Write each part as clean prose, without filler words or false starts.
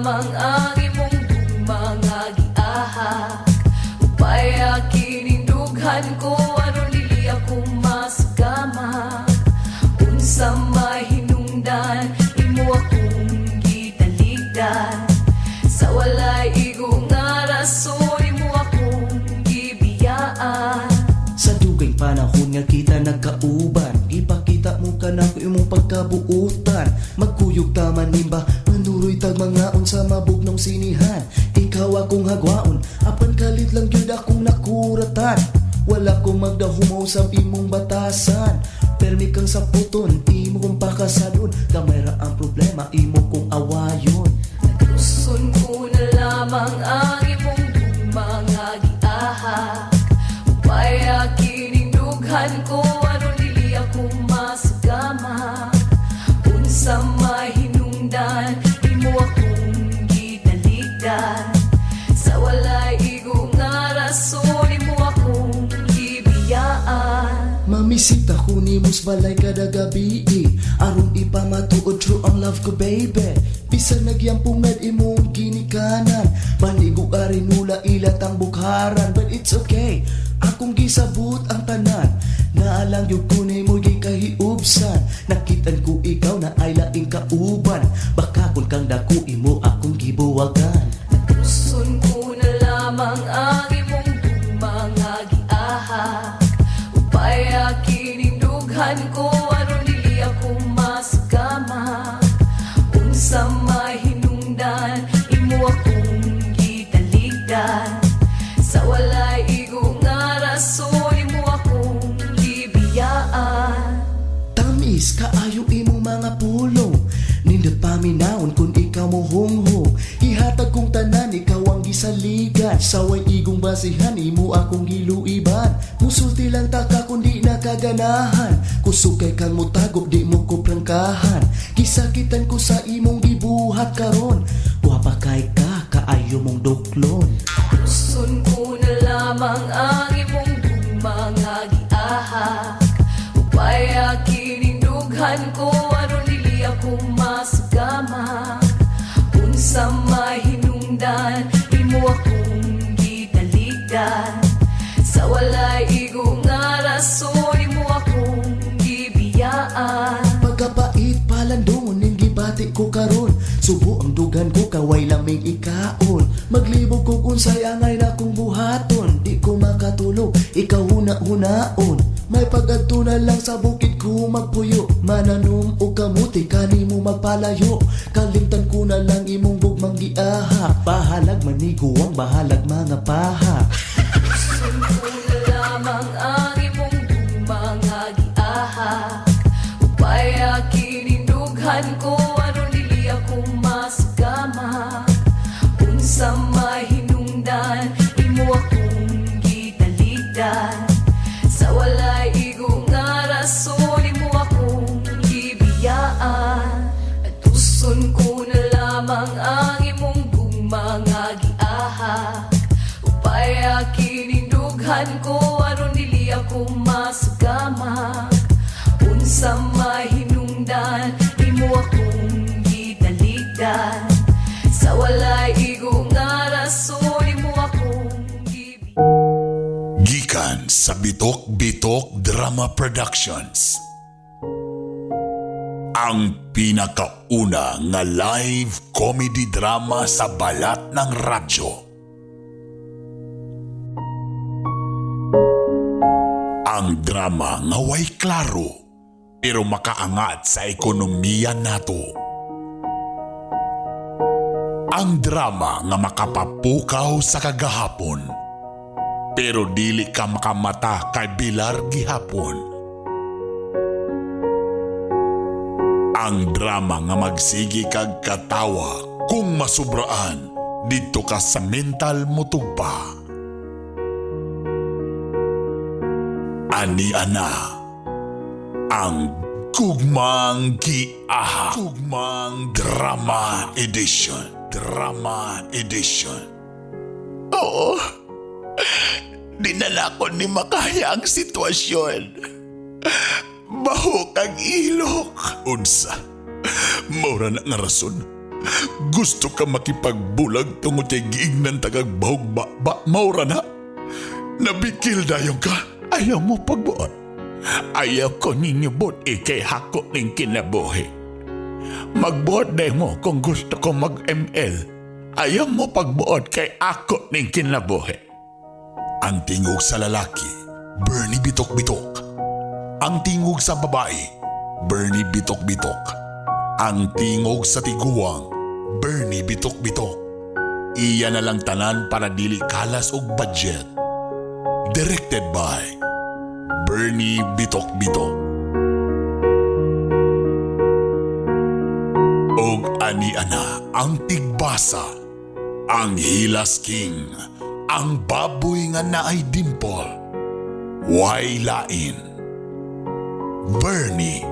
lamang ang imong gugma nga giahak. Upaya kining dughan ko aron dili ako masugama. Unsa mahinungdan imo akong gitaligdan. Sa walay igo nga rason imo akong gibiyaan. Sa dugay panahon nga kita nagkauban, ipakita mo ka nako imong pagkabuutan. Magkuyog taman nimba, manuroy tag mangaon sa mabugnong sinihan. Ikaw akong hagwaon, apan kalit lang gyud akong nakuratan. Wala ko magdahumaw sa imong batasan. Permi kang saputon, imo kong pakasadon. Gamay ra ang problema, imo kong awayon. Nagtuson ko na lamang ang imong gugma nga giahak. Upaya kining dughan ko aron dili ako masugama. Unsa mahinungdan imo akong gitaligdan. Sa walay igo nga rason imo akong gibiyaan. Mamisita ko nimo sa balay kada gabi, aron ipamatuod true ang love ko, baby. Bisan nagyampungad imong ginikanan, Panigo ari nula ilat ang bukharan. But it's okay, akong gisabot ang tanan. Naalang gyud ko nimo gikahiubsan. Nakitan ko ikaw na ay laing kauban. Baka kun kang dako imo akong gibuwagan. Natuson ko na lamang ang imong gugma nga giahak. Upaya kining dughan ko aron dili ako masugama. Unsa mahinungdan imo akong gitaligdan. Sa walay igo nga rason imo akong gibiyaan. Tamis kaayo imong mga pulong. Nindot paminawon kung ikaw mo hunghong. Ihatag kong tanan, ikaw ang gisaligan. Saway igong basihan, imo akong giluiban. Musulti lang ta ka kung di nakaganahan. Kusog kay kang mutago, di mo ko prangkahan. Gisakitan ko sa imong gibuhat karon. Gwapa kay ka, kaayo mong duklon. Tuson ko na lamang ang imong gugma nga giahak. Upaya kining dughan ko aron dili ako masugama. Unsa mahinungdan imo akong gitaligdan. Sa walay igo nga rason imo akong gibiyaan. Pagkapait palandong ning gibati ko karon. Subo ang dugan ko kaway laming ikaon. Maglibog kog unsay angay na kong buhaton. Di ko makatulog, ikaw huna-hunaon. May pag-adto na lang sa bukid ko magpuyo. Mananom og kamuti kanimo magpalayo. Kalimtan ko na lang imong gugmang giahak. Bahalag maniguang, bahalag mga paha. Tuson ko na lamang ang imong gugma nga giahak. Upaya kining dughan ko aron dili ako masugama. Unsa mahinungdan imo akong gitaligdan. Sa walay igo nga rason imo akong gibiyaan. Atuson ko na lamang ang imong gugma nga giahak. Upaya kining dughan ko aron dili ako masugama. Unsa mahinungdan imo akong gitaligdan. Sa walay igo nga rason imo akong gibiyaan. Gikan sa Bitok Bitok Drama Productions. Ang pinakauna nga live comedy drama sa balat ng radyo. Ang drama nga way klaro pero makaangat sa ekonomiya nato. Ang drama nga makapapukaw sa kagahapon pero dili ka makamata kay Bilar gihapon. Ang drama nga magsigi kag katawa kung masubraan didto ka sa mental motugpa. Ani ana ang Gugmang Giahak. Gugmang Drama Edition. Drama Edition. Oo. Dinala ko ni makaya ang sitwasyon. Bahok ang ilok. Unsa. Maura na nga rason. Gusto ka makipagbulag tungod kay giignan tagag bahog ba, ba maura na. Nabikil dayon ka. Ayaw mo pagbuot. Ayaw ko ninyo buot ikay hako ning kinabuhi. Magbuot na mo kung gusto ko mag-ML. Ayaw mo pagbuot kay ako ning kinabuhi. Ang tingog sa lalaki, Bernie Bitok-Bitok. Ang tingog sa babae, Bernie Bitok-Bitok. Ang tingog sa tiguang, Bernie Bitok-Bitok. Iya na lang tanan para dili kalas og budget. Directed by Bernie Bitok-Bitok. Og ani-ana ang tigbasa, ang Hilas King, ang baboy nga naay dimple, way lain. Bernie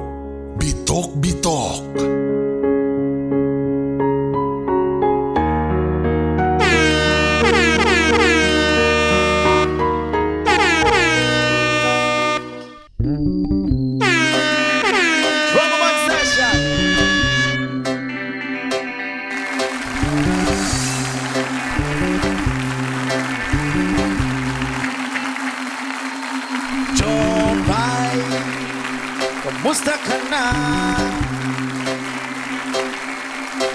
Bitok Bitok. Drama Session! Chopay, kamusta ka na?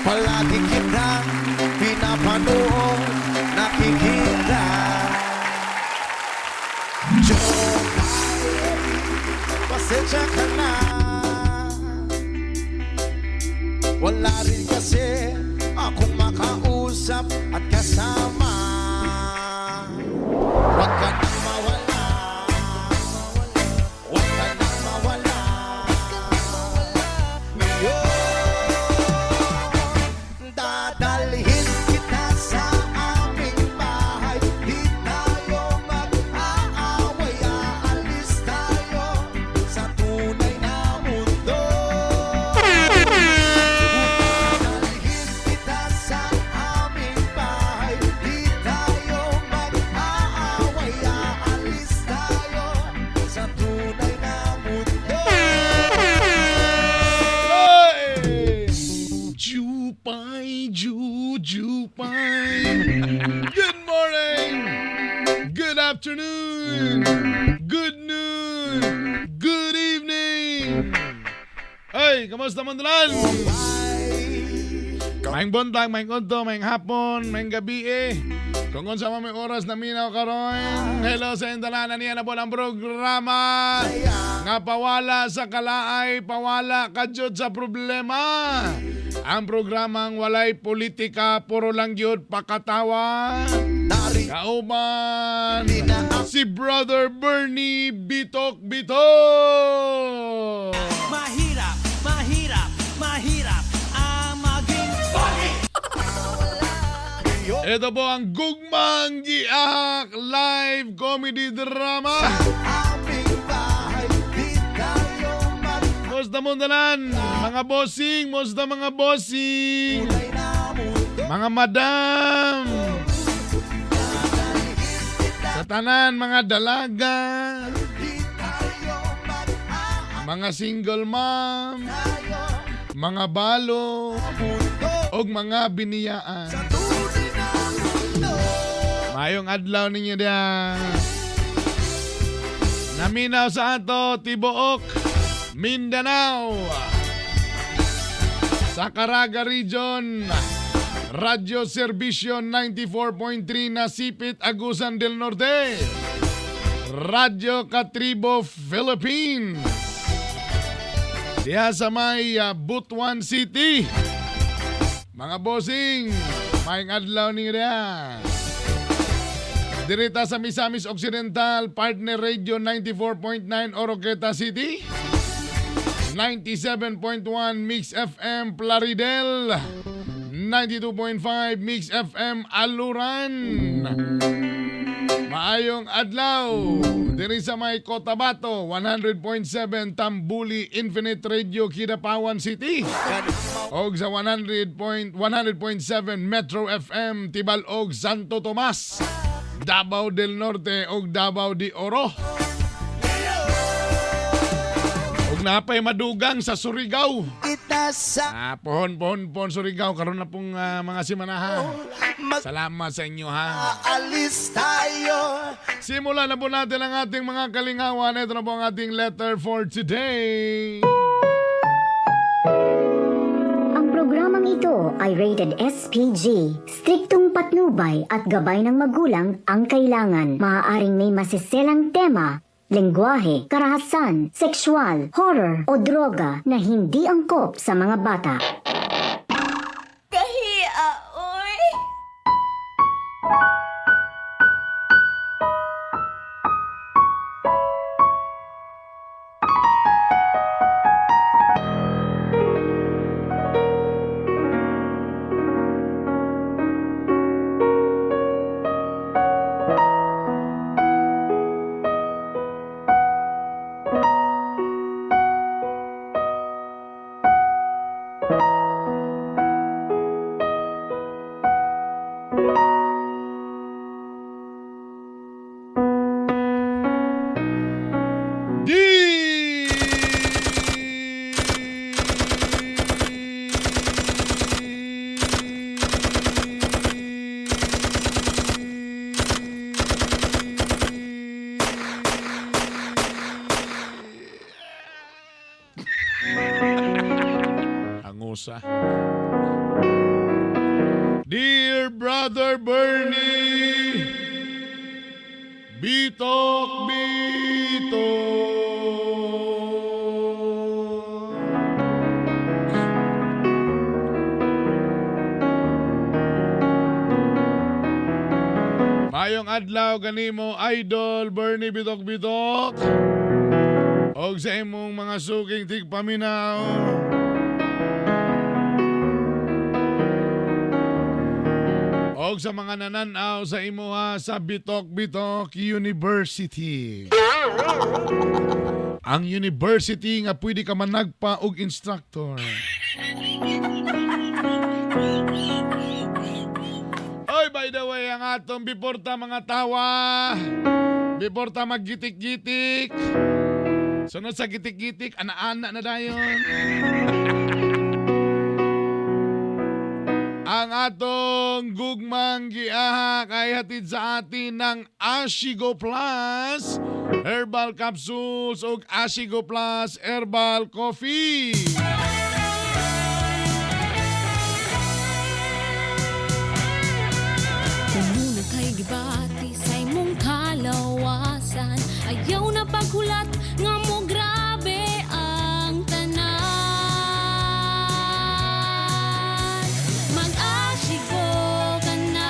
Palagi kitang pinapanood, nakikita. Chopay, pasensya ka na. Wala rin kasi akong makausap at kasama. Huwag ka nang mawala. Huwag ka nang mawala. Ngayon, dadalhin kita sa aming bahay. Di tayo mag-aaway. Aalis tayo sa tunay na mundo. Dadalhin kita sa aming bahay. Di tayo mag-aaway. Aalis tayo sa tunay na mundo. Jupay, Ju, Jupay. Good morning. Good afternoon. Good noon. Good evening. Hey, kamusta man tanan? Maayong buntag, maayong udto, maayong hapon, maayong gabi eh. Kung unsa man may oras na minaw karon. Hello sa inyong tanan, aniya na po ang programa nga pawala sa kalaay, pawala kadyot sa problema. Ang programang walay politika, puro lang gyud pakatawa. Narinig Kauban na ang si Brother Bernie Bitok Bitok. Mahirap, mahirap, mahirap ang maging Ito po ang Gugmang Giak Live Comedy Drama. aming bahay. Di tayo mag Musta mo tanan? Mga bossing, musta mga bossing? na mundo. Mga madam. Sa tanan, mga dalaga. Di tayo mag-aaway. Mga single mom. Mga balo. Mundo. Og mga biniyaan. Sa tunay na mundo. Mayong adlaw ninyo diyan. Naminaw sa ato, Tibuok, Mindanao. Sa Caraga Region, Radyo Serbisyo 94.3 Nasipit, Agusan del Norte. Radyo Katribo, Philippines. Diha sa may Butuan City. Mga bossing, maayong adlaw ninyo diha. Dirita sa Misamis Occidental, Partner Radio 94.9 Oroqueta City. 97.1 Mix FM Plaridel. 92.5 Mix FM Aluran. Maayong adlaw diri sa may Cotabato, 100.7 Tambuli Infinite Radio Kidapawan City. Og sa 100.100.7 Metro FM Tibalog Santo Tomas, Davao del Norte og Davao de Oro. Og Napay madugang sa Surigao. Kita sa Ah, pohon, pohon, pohon Surigao. Karon na pong mga simanaha. Salamat sa inyo ha. Mag-aalis tayo. Simulan na po natin ang ating mga kalingawan. Ito na po ang ating letter for today. Ang programang ito ay rated SPG. Striktong patnubay at gabay ng magulang ang kailangan. Maaaring may masiselang tema, lengguwahe, karahasan, sexual, horror o droga na hindi angkop sa mga bata. Kahia, oy. D! Angusa. Dear Brother Bernie, Bitok, bitok. Mayong adlaw kanimo Idol Bernie Bitok Bitok. Og sa imong mga suking tigpaminaw. Og sa mga nananaw sa imuha sa Bitok Bitok University. Ang university nga pwede ka managpa og instructor. Oy, by the way, ang atong before ta mga tawa, before ta maggitik-gitik, sunod sa gitik-gitik, ana-ana na dayon. Ang atong gugmang giahak ay hatid sa atin ng Ashigo Plus Herbal Capsules ug Ashigo Plus Herbal Coffee. Muna kay gibati sa imong kalawasan. Ayaw na paghulat nga mo grabe ang tanan. Mag-asygo ka na,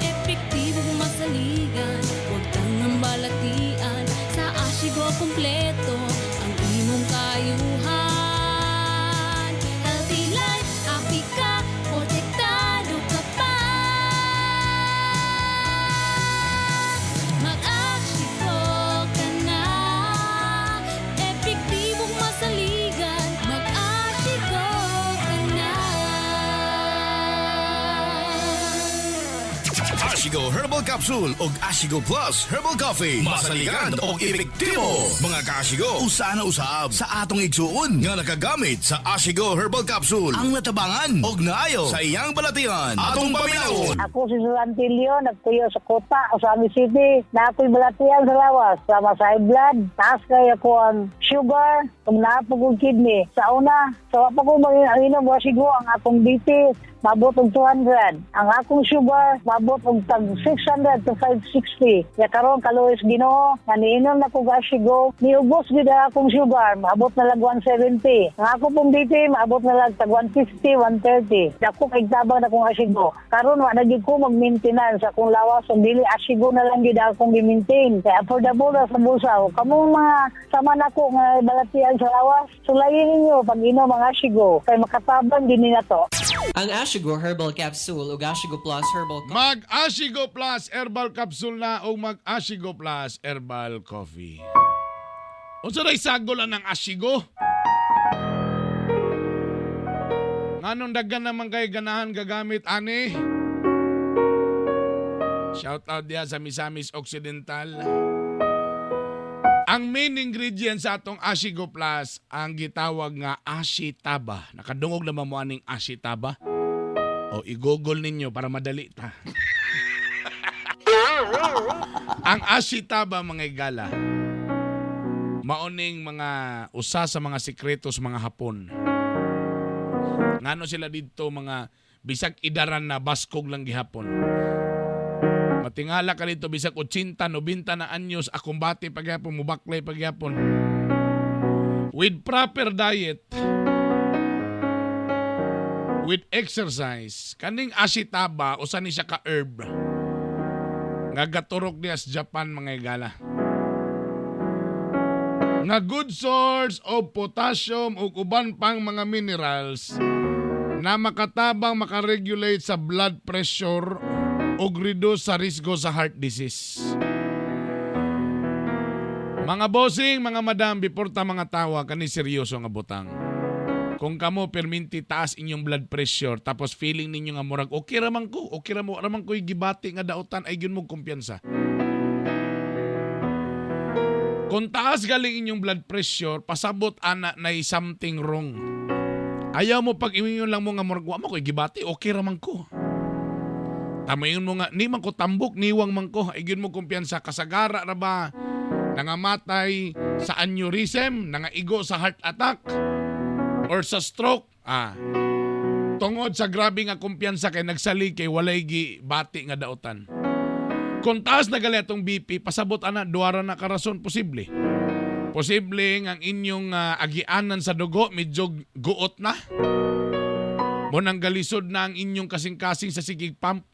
epektibo masaligan. Huwag kang ang balatian, sa asygo kumpleto ang imong kayuhan. Healthy life, happy ka, protektado ka pa. Mag-asygo ka na, epektibong masaligan. Mag-asygo ka na. Ashigo Herbal Capsule o Ashigo Plus Herbal Coffee. Masaligan og epektibo. Mga kaashigo, usa na usab sa atong igsuon nga nakagamit sa Ashigo Herbal Capsule ang natabangan og naayo sa iyang balatian. Atong paminawon. Ako si Susantilio, nagtuyo sa Kota, Osami City. Na ako'y balatian sa lawas, sama sa high blood, taas kay ako ang sugar, kung naapog kong kidney. Sa una, sa wa pa ko mag-inom, wasigo ang akong BP, mabot og 200. Ang akong sugar, mabot og tag 600 to 560. Ya karon kaluoy Ginoo, nga niinom na ko gasigo, niubos gid ang akong sugar, maabot na lag 170. Ang ako pong BP, maabot na lag tag 150, 130. Dako kay tabang na kong asigo. Karon wa na gid ko mag-maintenance akong lawas ug dili asigo na lang gid akong gi-maintain. Kay affordable ra sa bulsa. Kamong mga sama nako nga balatian sa lawas, sulayin ninyo pag inom ang asigo kay makatabang din ni nato. Ang Ashigo Herbal Capsule ug Ashigo Plus Herbal Mag Ashigo Plus Herbal Capsule na o mag Ashigo Plus Herbal Coffee. Unsa ray sagol ang Ashigo? Nganong daghan naman kay ganahan gagamit ani? Shout out diha sa Misamis Occidental. Ang main ingredient sa atong Ashigo Plus ang gitawag nga Ashitaba. Nakadungog na ba mo aning Ashitaba? O i-google ninyo para madali ta. Ang Ashitaba, mga igala, maoning mga usa sa mga sikreto sa mga Hapon. Ngano sila didto mga bisag idaran na baskog lang gihapon. Matingala ka dito bisag 80, 90 na anyos, akumbate pagyapon, mubaklay pagyapon. With proper diet, with exercise, kaning asitaba, usa ni siya ka herb. Nga gaturok niya sa Japan, mga igala. Nga good source of potassium ug uban pang mga minerals na makatabang makaregulate sa blood pressure ug reduce sa risgo sa heart disease. Mga bossing, mga madam, before ta mga tawa, kani seryoso nga butang. Kung kamo perminti taas inyong blood pressure tapos feeling ninyo nga murag okay ra man ko, okay ra mo ra man ko'y gibati nga dautan ay gyud mo kumpiyansa. Kung taas galing inyong blood pressure, pasabot ana na something wrong. Ayaw mo pag imingon lang mo nga murag wa man ko'y gibati, okay ra man ko. Tamayon mo nga, ni man ko tambok, niwang man ko, ay gyud mo kumpiyansa, kasagara ra ba, nangamatay sa aneurysm, nangaigo sa heart attack, or sa stroke, tungod sa grabe nga kumpiyansa kay nagsalig kay walay gi bati nga dautan. Kung taas na gali atong BP, pasabot ana, duara na karason, posible. Posible nga ang inyong agianan sa dugo, medyo guot na. Mo nang galisod na ang inyong kasing-kasing sa sigig pump.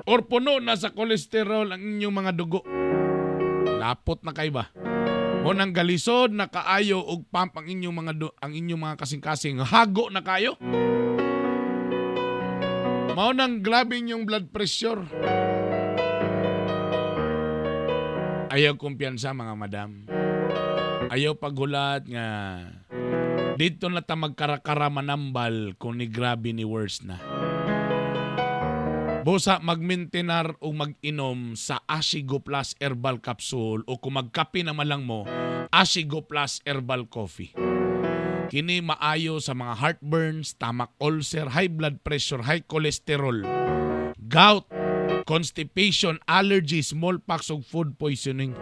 Or puno na sa kolesterol ang inyong mga dugo. Lapot na kay ba? Mo nang galisod na kaayo og pump ang inyong mga ang inyong mga kasing-kasing. Hago na kayo. Mao nang grabe inyong blood pressure. Ayaw kumpiyansa, mga madam. Ayaw paghulat nga dito na ta magkarakara manambal kung ni grabe ni worse na. Busa magmintinar o mag-inom sa Ashigo Plus Herbal Capsule o kung magkape na malang mo, Ashigo Plus Herbal Coffee. Kini maayo sa mga heartburns, stomach ulcer, high blood pressure, high cholesterol, gout, constipation, allergy, smallpox ug food poisoning.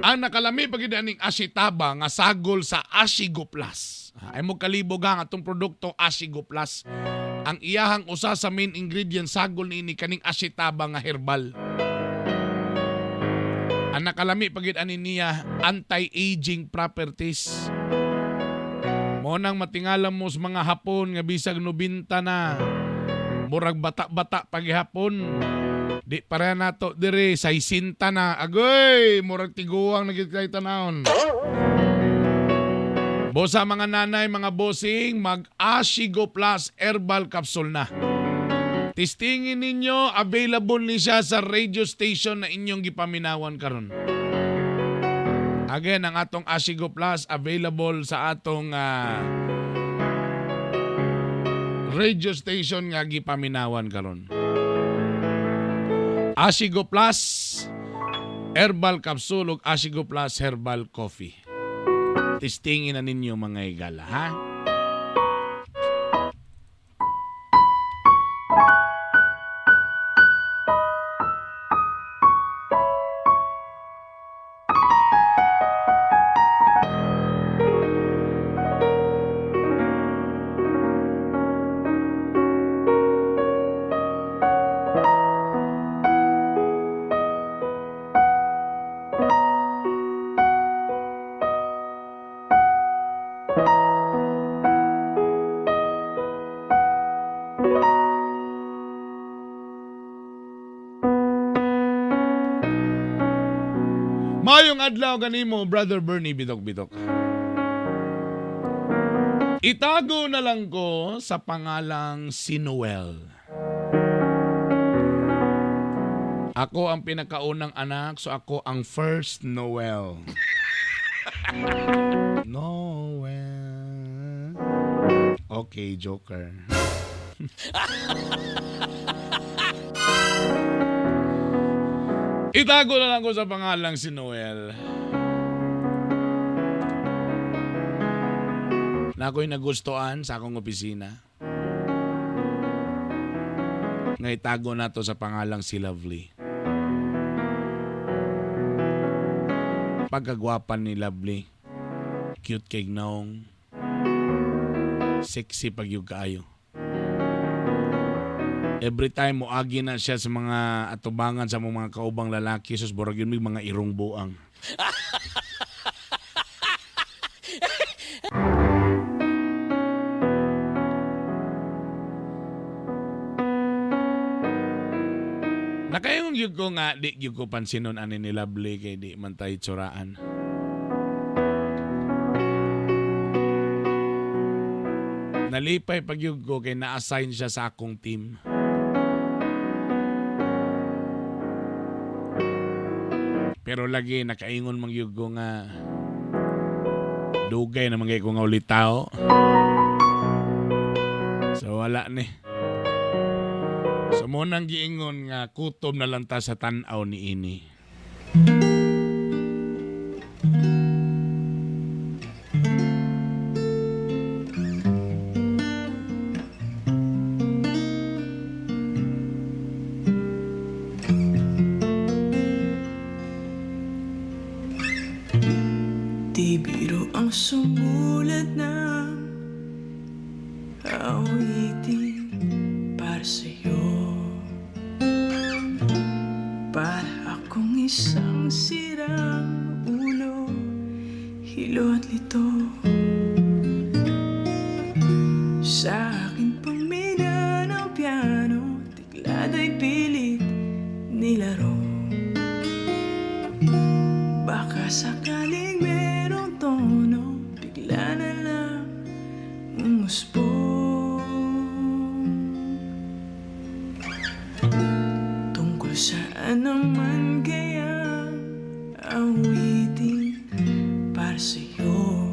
Ang nakalami pag aning Ashitaba nga sagol sa Ashigo Plus. Ay mo kalibog ang atong produkto Ashigo Plus. Ang iyahang usa sa main ingredient sagol niini kaning Ashitaba nga herbal. Ang nakalami pag ani niya anti-aging properties. Mo nang matingala mo sa mga Hapon nga bisag 90 na. Murag bata-bata paghapon. Di pareha nato dire 60 na. Agoy, murag tiguang na gid kay tanawon. Bosa mga nanay, mga bossing, mag Ashigo Plus Herbal Capsule na. Testingin ninyo, available ni siya sa radio station na inyong gipaminawan karon. Again, ang atong Ashigo Plus available sa atong radio station nga gipaminawan karon. Ashigo Plus Herbal Capsule ug Ashigo Plus Herbal Coffee. Testingin na ninyo, mga igala, ha? Mayong adlaw kanimo, Brother Bernie Bidok-Bidok. Itago na lang ko sa pangalang si Noel. Ako ang pinakaunang anak, so ako ang first Noel. Noel. Okay, Joker. Itago na lang ko sa pangalang si Noel. Na ako'y nagustuhan sa akong opisina. Nga itago na to sa pangalang si Lovely. Pagkagwapan ni Lovely, cute kay naong, sexy pag yung kaayo. Every time mo agi na siya sa mga atubangan sa mga kaubang lalaki, sus burag yun may mga irong buang. Nakayong gyud ko nga di gyud ko pansinon ani ni Lovely kay di man tayo tsuraan. Nalipay pag gyud ko kay na-assign siya sa akong team. Pero lagi nakaingon man gyud ko nga dugay naman kay ko nga ulitaw. So wala ni. So mo nang giingon nga kutob na lang ta sa tan-aw ni ini. Di biro ang sumulat ng awitin para sa'yo. Para akong isang sirang ulo, hilo at lito. Sa akin pamina ng piano, teklado ay pilit nilaro. Baka sakaling merong tono, bigla na lang umusbong. Tungkol saan naman kaya awitin para sa'yo?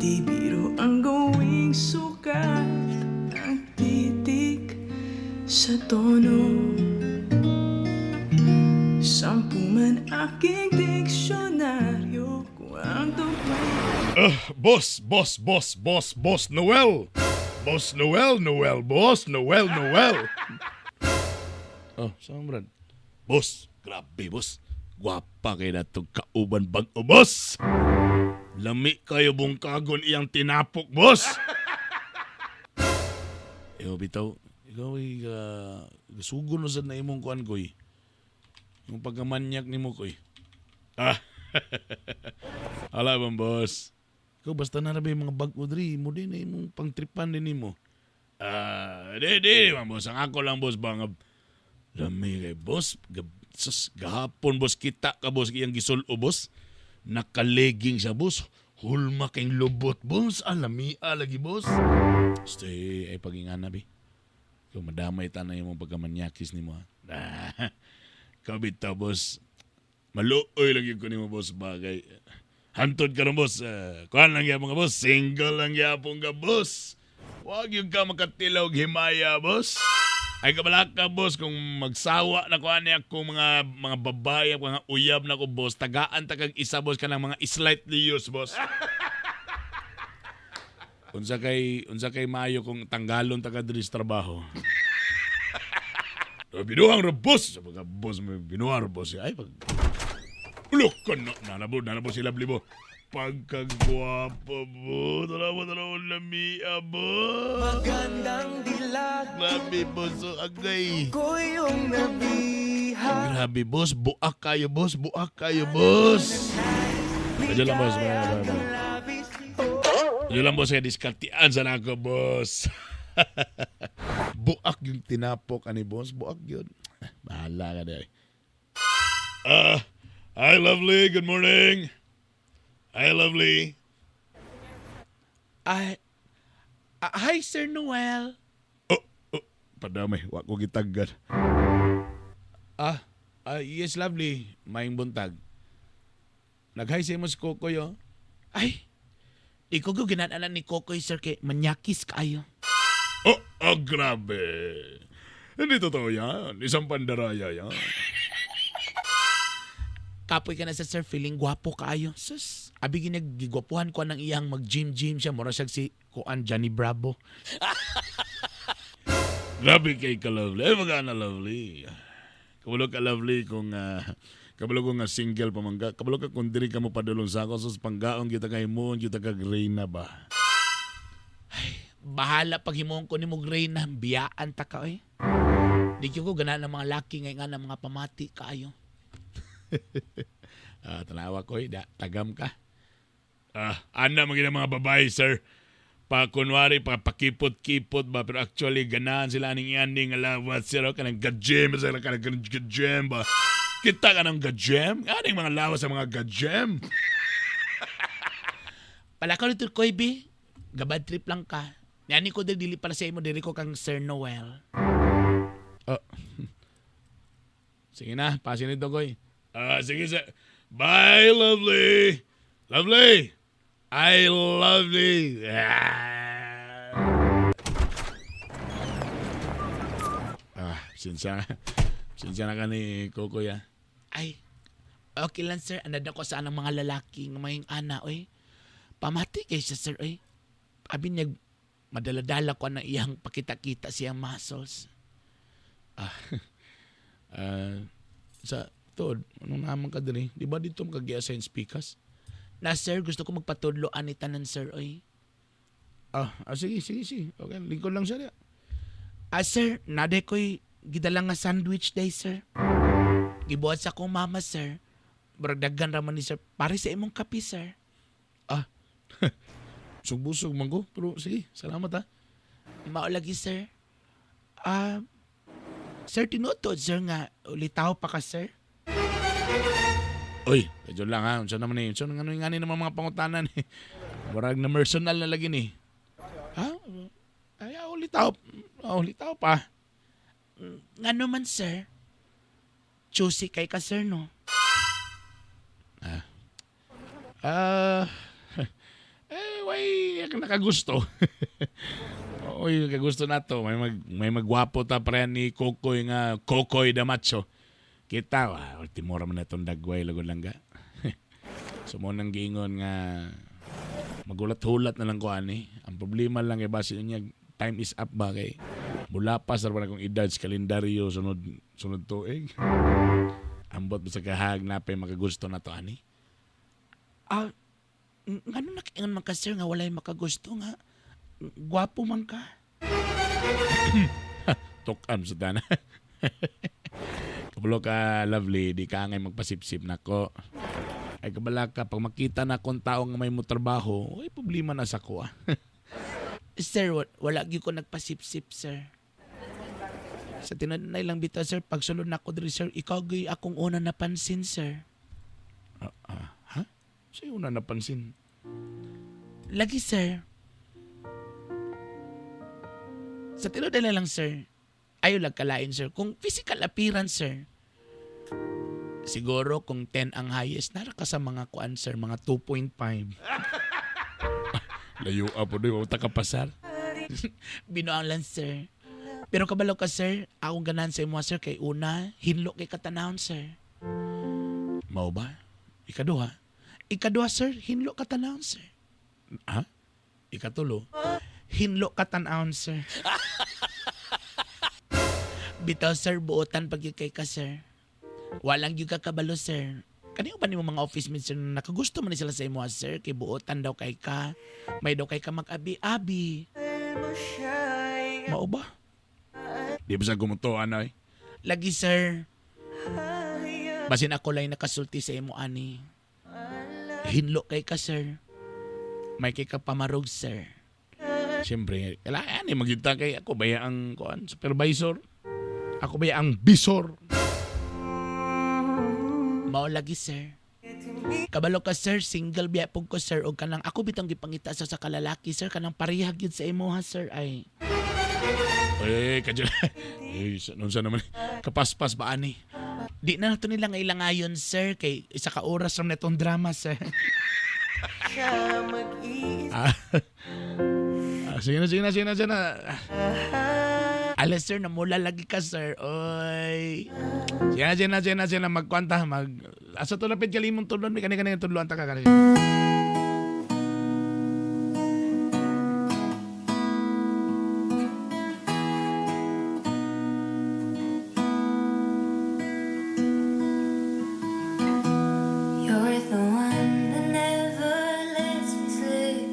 Di biro ang gawing sukat ang titik sa tono. Sampu man aking diksyonaryo kung ang tugmay Boss, boss, boss, boss, boss Noel. Boss Noel, Noel, boss, Noel, Noel. Oh, saan brad? Boss, grabe boss. Gwapa kay natong kauban bag-o, boss. Lami kayo bungkagon iyang tinapok, boss. Ikaw bitaw, ikaw ay sugon sad na imong kuan koy. Yung pagkamanyak nimo koy. Ah. Ala bang boss. Ikaw basta na rabi mga bag-o diri mo din na imong pangtripan din nimo. Ah, di di man boss, ang ako lang boss ba nga lami kay boss, sus, gahapon boss kita ka boss iyang gisulo boss. Nakalegging siya boss. Hulma kay lubot boss. Alami lagi boss. Stay ay pagingana bi. Ikaw madamay tanay imong pagkamanyakis nimo ha. Ah, ikaw bitaw boss. Maluoy lang yun ko nimo boss bagay. Hantod ka ron boss. Kuhan lang gyapon ka boss. Single lang gyapon ka boss. Wag yung ka makatilaw og himaya boss. Ay kabalaka boss kung magsawa na ko ani ako mga babae mga uyab na ko boss tagaan ta kag isa boss kanang mga slightly used boss. Unsa kay maayo kung tanggalon ta ka diri sa trabaho. Binuhang ra boss. Sa mga boss may binuhang ra boss. Ay pag Ulok ka na. Nalabo, nalabo sila blibo. Pagkagwapo mo. Tara mo, tara mo, lamia mo. Magandang dilag Grabe, boss. Oh, agay. ko yung nabihag. Grabe, boss. Buak kayo, boss. Buak kayo, boss. Medyo lang, boss. Bye, bye, bye. Medyo lang, boss. Kaya diskartian sa nako, boss. Buak yung tinapok, ani, boss. Buak yun. Bahala ka na. Hi, lovely. Good morning. Hi, lovely. Ay, hi, Sir Noel. Oh, oh, padamay. Wa ko gitaggan. Yes, lovely. Maayong buntag. Nag-hi sa imo si Kokoy, oh. Ay, di ko ginananan ni Kokoy, sir, kay manyakis kayo. Oh, oh, grabe. Hindi totoo yan. Isang pandaraya yan. Kapoy ka na sa sir, feeling gwapo kaayo. Sus, abi ginagigwapuhan ko ng iyang mag-gym-gym siya. Mura siya si Kuan Johnny Bravo. Grabe kay ka lovely. Ay, magana lovely. Kabalo ka lovely kung kabalo ko nga single pa man ka. Kabalo ka kung diri ka mo padulong sa ako sus panggaon kita kay mo, kita ka reyna ba. Bahala pag himuon ko ni mo reyna, biyaan ta ka oy. Di gyud ko ganahan ng mga laki ngay nga ng mga pamati kaayo. Tanawa ko, da, tagam ka. Ana magina mga babae, sir. Pa kunwari pa pakipot-kipot ba pero actually ganahan sila aning iani nga lawas sir oh, kanang gajim sila kanang gajim ba. Kita ka ng gajim? Aning mga lawas sa mga gajim? Palakaw ni Turkoy, bi. Gabad trip lang ka. Nani ko dili para sa imo diri ko kang Sir Noel. Oh. Sige na, pasin nito, Koy. Sige, sir. Bye, lovely. Lovely. I love you. Sinsya. Sinsya na ka ni Kokoy, ah. Ay, okay lang sir. Anad ako sa anang mga lalaki nga may ana, oy. Pamati kay siya sir, oy. Abi niya, madala-dala ko na iyang pakita-kita siyang muscles. Sa tuod, anong naman ka diri? Di ba dito makagiya sa speakers? Na sir, gusto ko magpatudlo ani tanan sir, oy. Sige, sige, sige. Okay, lingkod lang siya. Sir, nade ko'y gidala nga sandwich day, sir. Gibuhat sa akong mama, sir. Baragdagan raman ni sir. Pare sa imong kape, sir. Busog-busog man ko. Pero sige, salamat ha. Mao lagi, sir. Sir, tinuod, sir, nga ulitaw pa ka, sir. Uy, medyo lang ha. Unsa naman eh. Unsa naman nga ni naman mga pangutanan eh. Murag na personal na lagi ni. Ha? Ay, ulitaw. Ulitaw pa. Nga naman, sir. Choosy kay ka, sir, no? Way, nakagusto. Oy, nakagusto na to. May magwapo ta pre ni Kokoy nga Kokoy da Macho. Kita, ultimo ra man na itong dagway lagod lang ga. So mo nang giingon nga magulat-hulat na lang ko ani. Ang problema lang kay base niya time is up ba kay mula pa sa akong edad sa kalendaryo sunod tuig. Ambot ba sa kahag na pay makagusto na to ani? Ngano nakaingon man ka sir nga walay makagusto nga gwapo man ka? Tukam sa dana. Kabalo ka, lovely, di ka angay magpasipsip nako. Ay kabala ka, pag makita na akong tao nga may mo trabaho, ay problema na sa ko. Sir, wala gyud ko nagpasipsip, sir. Sa tinud na ilang bitaw, sir, pagsulod na ako diri, sir, ikaw gyud akong una napansin, sir. Ha? Sa'yo una napansin? Lagi, sir. Sa tinud na lang, sir, ayaw lang kalain, sir. Kung physical appearance, sir, siguro kung 10 ang highest, nara ka sa mga kuan, sir, mga 2.5. Layo po doon, huwag kapasar. Binuang lang, sir. Pero kabalo ka, sir, akong ganahan sa imo, sir, kay una, hinlo kay katanahon, sir. Mao ba? Ikaduha? Ikaduha, sir, hinlo katanahon, sir. Ha? Ikatulo? Hinlo katanahon, sir. Bitaw, sir, buotan pag yun kay ka, sir. Walang yun kakabalo, sir. Kaniyo ba nimo mga office mates, sir, na nakagusto man ni sila sa imo, sir, kay buotan daw kay ka, may daw kay ka mag-abi-abi. Mao ba? Di ba sa gumutuan ay? Lagi, sir. Basin ako lang nakasulti sa imo, ani. Hinlo kay ka, sir. May kay ka pamarog, sir. Siyempre, kailangan eh, magyunta kay ako ba ang kuan, supervisor? Ako ba ang bisor? Mao lagi, sir. Kabalo ka, sir, single biya pug ko, sir, og kanang ako bitong gipangita sa kalalaki, sir, kanang parehag gyud sa imo ha, sir, ay. Eh, kadyo. Eh, sa naman. Kapaspas ba ani? Di na nato nila nga ilangayon, sir, kay isa ka oras ram netong drama, sir. Sige na, sige na, sige na, sige na. Ala sir, namula lagi ka sir. Oy. Siya, siya na, siya na, siya na, magkwanta, mag... Asa to lapit kalimong tudlon, may kani-kani tudlon ta ka kani. You're the one that never lets me sleep.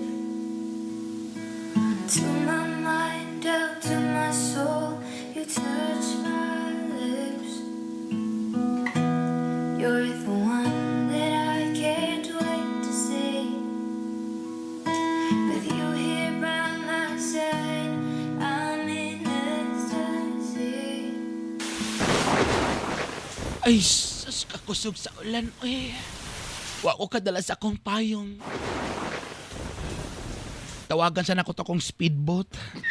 To my mind, out to my soul, you touch my lips. You're the one that I can't wait to see. With you here by my side, I'm in ecstasy. Ay, sus, kakusog sa ulan. Uy. Wa ko kadala sa akong payong. Tawagan sana ko to akong speedboat. Ay.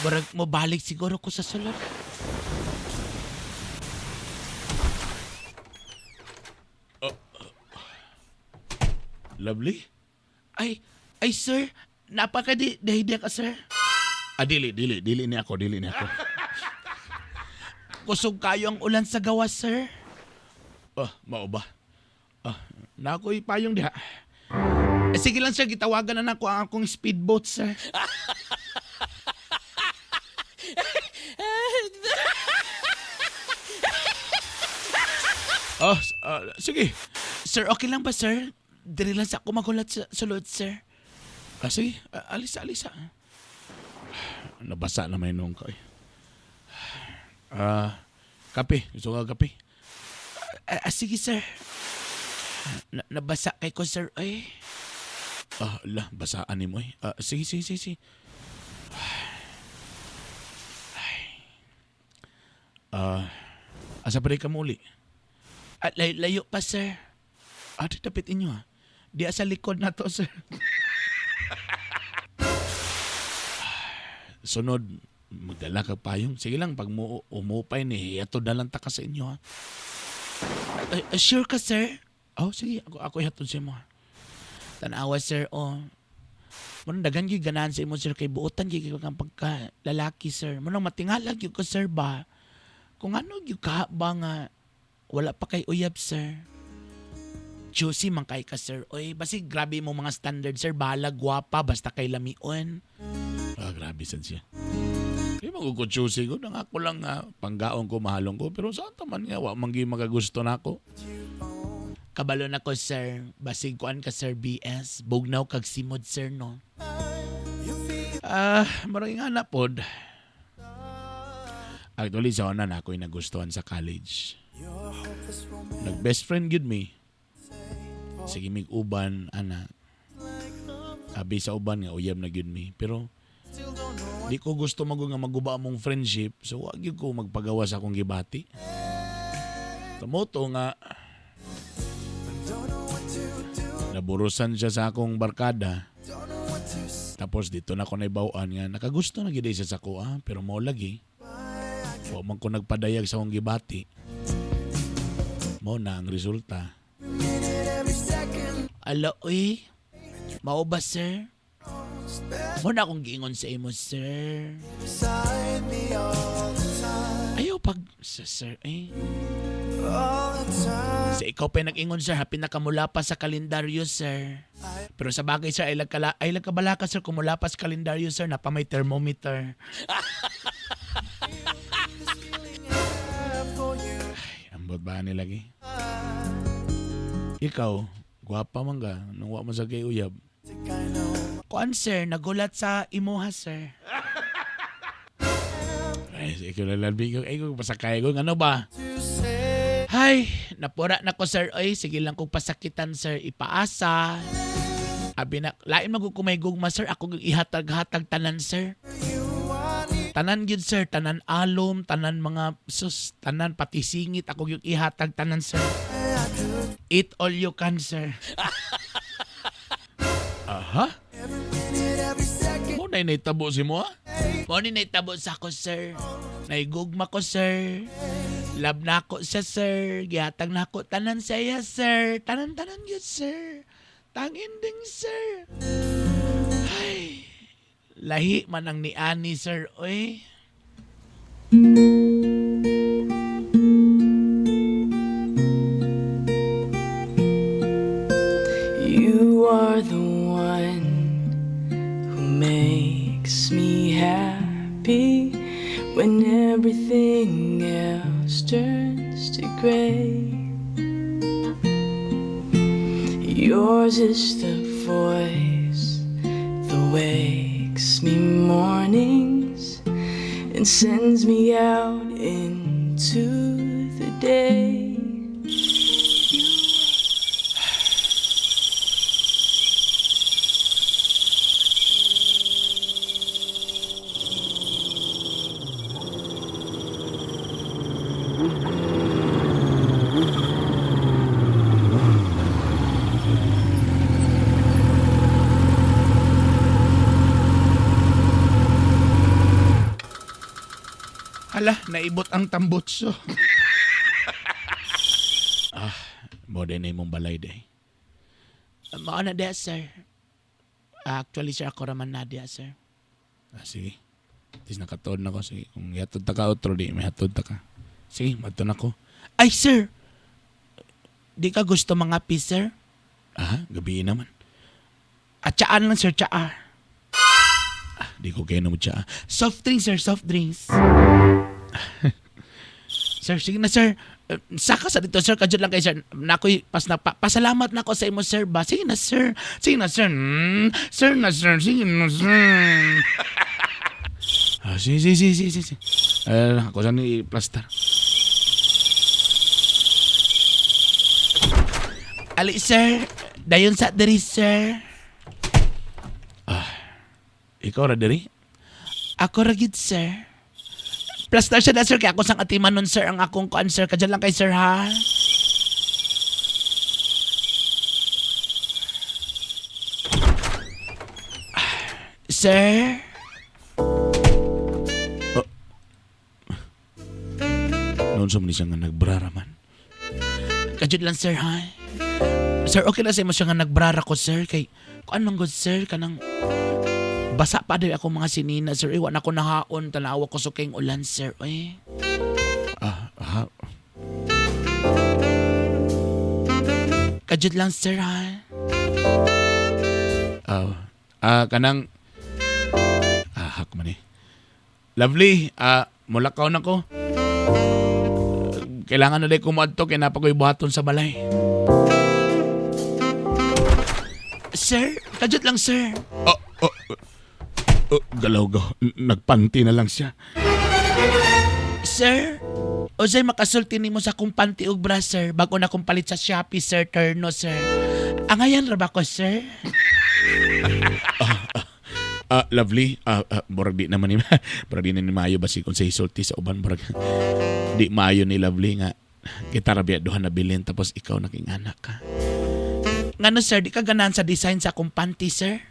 Barag mo balik siguro ko sa sulod. Lovely? Ay, ay sir, napaka di dahil ka sir. Ah, dili, dili, dili ni ako, dili ni ako. Kusog kayo ang ulan sa gawas, sir. Ah, mao ba? Ah, na ako'y payong diha. Eh, sige lang sir, gitawagan na nako ang akong speedboat, sir. Ah, sige. Sir, okay lang ba, sir? Diri lang sa ako magulat sa sulod, sir. Ah, sige. Ah, alisa, alisa. Nabasa na may nung ko eh. Ah, kape. Gusto ka kape? Sige, sir. Nabasa kay ko, sir. Ay, Ah, la, basaan ni mo eh. Ah, sige, sige, sige, sige. Ay. Ah, asa pa rin ka muli? at layo, layo pa, sir. Ah, di tapit inyo ah. Di sa likod na to, sir. Sunod, magdala ka payong. Sige lang, pag mo umupay ni, ihatod na lang ta ka sa inyo ha. Sure ka, sir? Oh, sige, ako, ako ihatod sa imo ha. Tanawa, sir, oh. Munang dagan gyud ganahan sa imo, sir, kay buotan gyud kang pagka lalaki, sir. Munang matingala gyud ko, sir, ba? Kung ano gyud ka ba nga wala pa kay uyab, sir. Juicy man kay ka, sir. Oy, basi grabe mo mga standard, sir. Bahala gwapa basta kay lamion. Ah, grabe sad siya. Di magukuchusi ko. Nang ako lang nga, panggaon ko, mahalong ko. Pero sa taman nga, wa man gyud makagusto na ako. Kabalo na ko, sir. Basig kuan ka, sir BS. Bugnaw kag simod, sir, no? Ah, maraming nga na pod. Actually, sa una na ako'y nagustuhan sa college. Nag-best friend gyud mi. Sige mig uban, ana. Abi sa uban nga uyab na gyud mi. Pero di ko gusto mago nga maguba among friendship, so wag gyud ko magpagawa sa akong gibati. Tumoto nga naburusan siya sa akong barkada. Tapos dito na ko naibawaan nga nakagusto na gyud siya sa ko ah, pero mao lagi. Wa man ko nagpadayag sa akong gibati. Mao na ang resulta. Ala, uy. Mao ba, sir? Mo na akong giingon sa imo, sir. Ayaw pag... Sa sir, eh. Sa ikaw pa nag-ingon, sir, ha, pinakamula pa sa kalendaryo, sir. Pero sa bagay, sir, ay lagkala, ay lagkabala ka, sir, kumula pa sa kalendaryo, sir, napa may thermometer. Ay, ambot ba ni lagi? Ikaw, gwapa man ka nung wa man sa kay uyab. Kuan, sir, nagulat sa imuha, sir. Ay, ikaw na lang ko, ay ko pasakay ko ano ba? Hay, napura na ko, sir. Oy, sige lang kong pasakitan, sir. Ipaasa. Abi na, lain magkukumay gugma, sir. Ako gyud ihatag-hatag tanan, sir. Tanan gyud, sir. Tanan alom, tanan mga, sus, tanan pati singit. Ako gyud ihatag tanan, sir. Eat all you can, sir. Aha. Mo na initabo si mo ah? Mo ni naitabo sa ako, sir. Naigugma ko, sir. Love na ako siya, sir. Gihatag na ako. Tanan siya, sir. Tanan-tanan yun, sir. Tang ending, sir. Ay, lahi man ang ni Ani, sir. Oy. You are the one who makes me happy when everything else turns to gray. Yours is the voice that wakes me mornings and sends me out into the day. Hala, naibot ang tambutso. Mo din na imong balay day. Mao na diha, sir. Actually, sir, ako raman na diha, sir. Ah, sige. Tis nakatuod na ko. Sige, kung ihatod ta ka otro, di may hatod ta ka. Sige, madto na ko. Ay, sir! Di ka gusto mga pi, sir? Ah, gabi naman. At tsaan lang, sir, tsaa. Ah, di ko kayo mo siya. Soft drinks, sir, soft drinks. Sir, sige na, sir. Saka sa dito, sir. Kadyod lang kay sir. Nakoy, pas na, pasalamat na ako sa imo, sir. Ba? Sige na, sir. Sige na, sir. Sir na, sir. Sige na, sir. Ah, sige, sige, sige, sige, sige. Eh, ako saan i-plaster. Ali, sir. Dayon sa diri, sir. Ah, Ikaw ra diri? Ako ra gid, sir. Plaster siya na, sir. Kaya ako sang atiman nun, sir. Ang akong kuan, sir. Kadyan lang kay sir, ha? Sir? Noon sa man siya nga nagbrara man. Kadyod lang, sir, ha? Sir, okay na sa imo siya nga nagbrara ko, sir. Kay, kuan man good, sir, kanang basa pa diri ako mga sinina, sir. Iwan ako nahaon, tanawa ko sa kayong ulan, sir. Uy. Ah, aha. Kadyod lang, sir, ha? Ah, kanang ah, hak man eh. Lovely, mulakaw na ko. Kailangan na day kumadto kay napakoy buhaton sa balay. Sir, kadyod lang, sir. Oh, oh, oh, galaw gaw. Nagpanti na lang siya. Sir, Osay makasulti nimo sa akong panty ug bra, sir. Bago na akong palit sa Shopee, sir, terno, sir. Angayan ra ba ko, sir? Ah, lovely. Murag di naman ni murag di na ni maayo basi kung sa isulti sa uban murag di maayo ni Lovely nga kita ra biya duha na bilin tapos ikaw naging anak ka. Ngano, sir, di ka ganahan sa design sa akong panty, sir?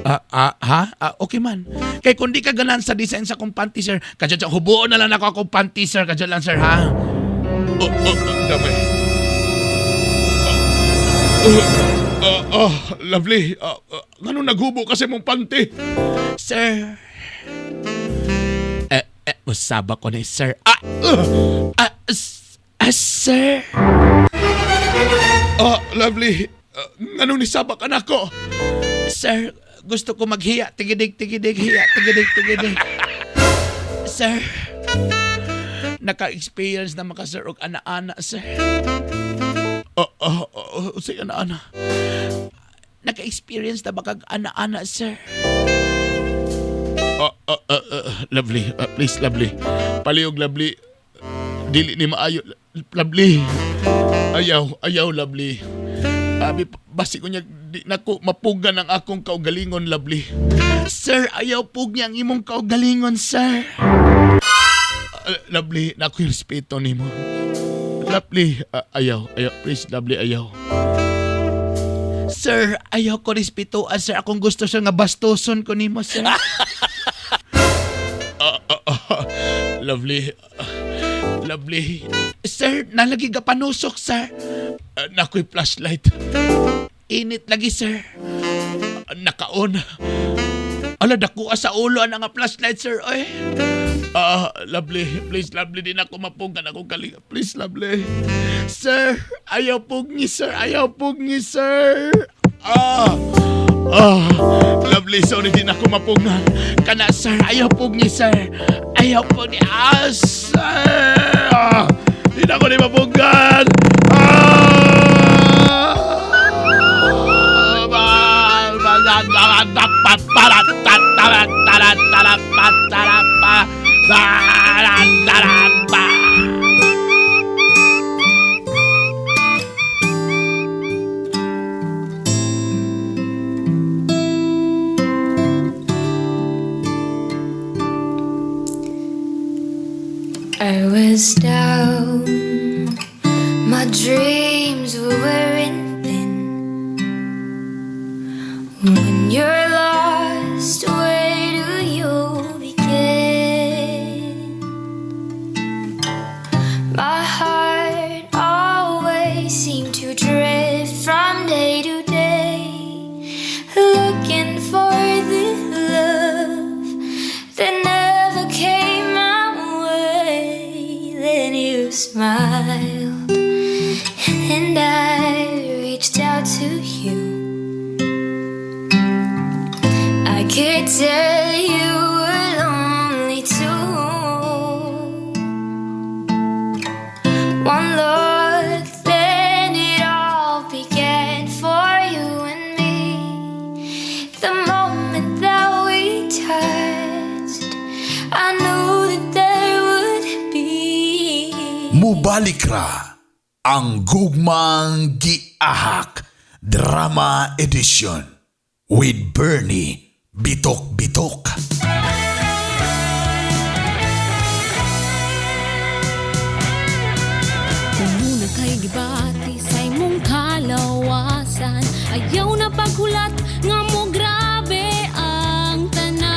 Ha? Okay man. Kay kung di ka ganahan sa design sa akong panty, sir, kadyo hubuon na lang ako akong panty, sir. Kadyo lang, sir, ha? Oh, oh, oh, damay. Oh, lovely. Ngano naghubo kasi mong panty? Sir. Usaba ko ni sir. Sir. Lovely. Ngano nisaba ka nako? Sir, gusto ko maghiya. Tigidig, tigidig, hiya. Tigidig, tigidig. Sir, naka-experience na maka, sir, og ana-ana, sir. Sige na, ana. Naka-experience na ba kag ana-ana, sir? Lovely. Please, lovely. Palihog, lovely. Dili ni maayo. Lovely. Ayaw, ayaw, lovely. Abi, basi ko niya, di nako mapugan ang akong kaugalingon, lovely. Sir, ayaw pug niya ang imong kaugalingon, sir. Lovely, nako'y respeto nimo. Lovely, ayaw, ayaw, please, lovely, ayaw. Sir, ayaw ko respeto, sir. Akong gusto, sir, nga bastuson ko nimo, sir. Lovely, lovely. Sir, nalagi ka panusok, sir. Nako'y flashlight. Init lagi, sir. Nakaon. Ala, dako sa ulo ang nga flashlight, sir. Oy. Ah, lovely. Please, lovely. Di na ako mapunggan akong kalinga. Please, lovely. Sir, ayaw pugni, sir. Ayaw pugni, sir. Ah. Ah, lovely. Sorry, di na ako mapunggan. Kana, sir. Ayaw pugni, sir. Ayaw pugni. Ah, sir. Ah, di na ako ni mapunggan. Ah! I was down, my dreams were wearing thin. When you're lost, where do you begin? My heart always seemed to drift from day to day, looking for the love that never came my way. Then you smiled, and I reached out to you. I could tell you were lonely too. One look, then it all began for you and me. The moment that we touched, I knew that there would be. Mubalik ra ang Gugmang Giahak Drama Edition with Bernie Bitok Bitok. Kung muna kay gibati sa imong kalawasan, ayaw na paghulat nga mo grabe ang tanan.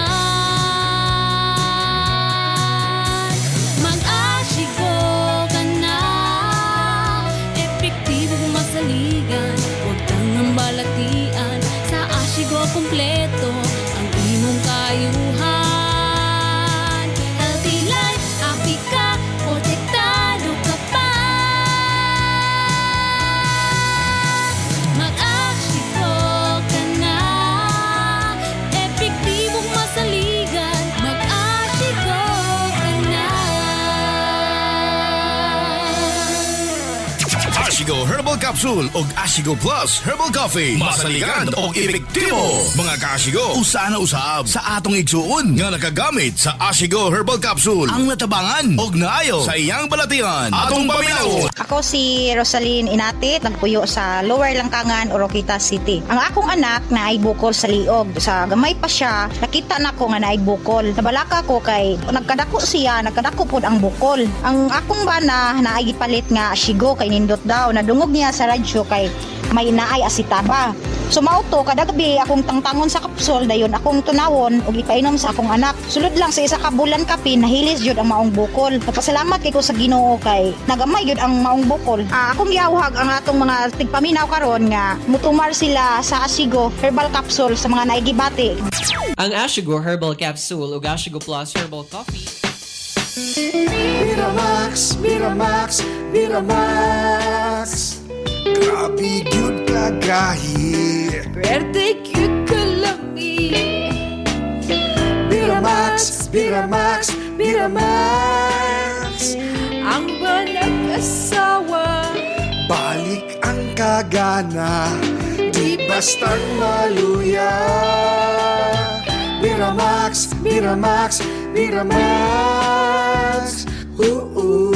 Mag-asigo ka na, epektibo masaligan, huwag kang balatian. Sa Asigo kompleto ang imong kayuhan. Healthy life, happy ka, protektado ka pa. Mag-asigo ka na, epektibong masaligan. Mag-asigo ka na. Ashigo Herbal Capsule og Ashigo Plus Herbal Coffee. Masaligan og epektibo. Mga kaashigo, usa na usab sa atong igsuon nga nakagamit sa Ashigo Herbal Capsule. Ang natabangan og naayo sa iyang balatian. Atong paminaw. Ako si Rosaline Inatit, nagpuyo sa Lower Langkangan, Oroquita City. Ang akong anak na ay bukol sa liog. Sa gamay pa siya, nakita na ko nga naay bukol. Nabalaka ko kay nagkadako siya, nagkadako pod ang bukol. Ang akong bana na ay gipalit nga shigo kay nindot daw. Nadungog niya sa radyo kay may naay asitaba. So mao to kada gabi akong tangtangon sa kapsol dayon akong tunawon ug ipainom sa akong anak. Sulod lang sa isa ka bulan kapin nahilis jud ang maong bukol. Nagpasalamat kay ko sa Ginoo kay nagamay jud ang maong bukol. Akong giawhag ang atong mga tigpaminaw karon nga mutumar sila sa Asigo herbal capsule sa mga naigibati. Ang Ashigo Herbal Capsule ug Ashigo Plus Herbal Coffee. Miramax, Miramax, Miramax. Grabe gyud kagahi. Pwerte gyud kalami. Miramax, Miramax, Miramax. Ang banag-asawa. Balik ang kagana, di bastang maluya. Miramax, Miramax, Miramax. Oo.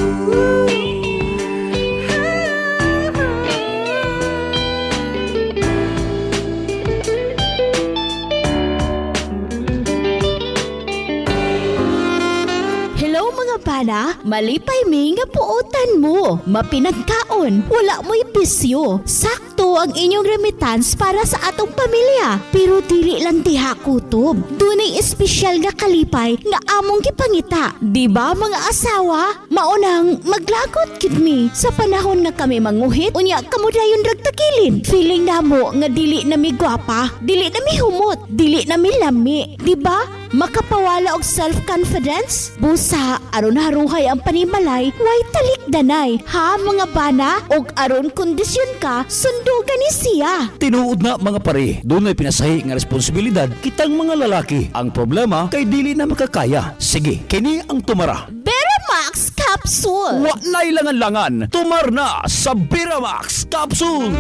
Hello mga pana! Malipay mi nga puotan mo. Mapinagkaon, wala mo'y bisyo. Sakto ang inyong remittance para sa atong pamilya. Pero dili lang diha kutob. Dunay espesyal nga kalipay nga among gipangita. Di ba mga asawa? Maunang maglagot gid mi sa panahon nga kami manguhit unya kamo dayon rag tagilid. Feeling namo nga dili na mi gwapa, dili na mi humot, dili na mi lami. Di ba? Makapawala og self-confidence? Busa, aron haruhay ang panimalay, way talikdanay. Ha mga bana? Og aron kondisyon ka, sundugan ni siya. Tinuod na mga pare, dunay pinasahi nga responsibilidad kitang mga lalaki. Ang problema kay dili na makakaya. Sige, kini ang tumara. Beramax Capsule! Wa na'y langan-langan, tumar na sa Beramax Capsule.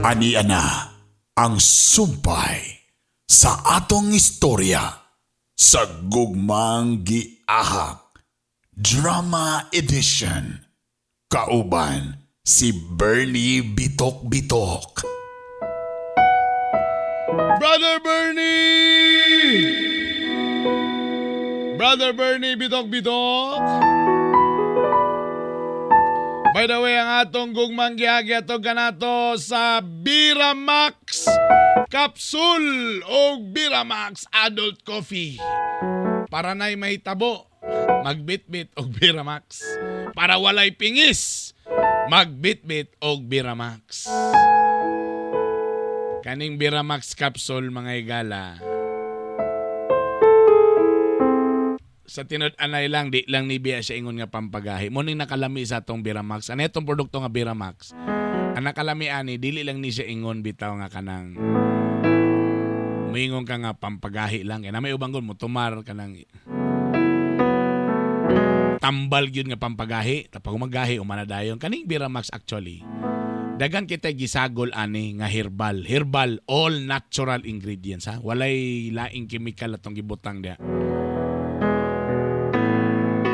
Ani ana ang sumpay sa atong istorya sa Gugmang Giahak Drama Edition, kauban si Bernie Bitok Bitok. Brother Bernie! Brother Bernie, bitok bitok! By the way, ang atong gugmang giagi ato kanato sa Biramax Capsule o Biramax Adult Coffee. Para na'y mahitabo, magbitbit og Biramax. Para walay pingis, magbitbit og Biramax. Kaning Biramax Capsule, mga higala, sa tinud-anay lang, di lang ni biya siya ingon nga pampagahi. Mo ning nakalami sa atong Biramax. Ano itong produkto nga Biramax? Ang nakalami ani, dili lang ni siya ingon bitaw nga kanang muingon ka nga pampagahi lang. Kaya na may ubang gun mo tumar kanang tambal gyud nga pampagahi. Tapos magahi umana dayon. Kaning Biramax actually, dagan kita gisagol ani nga herbal. Herbal, all natural ingredients ha. Walay laing chemical atong gibutang diha.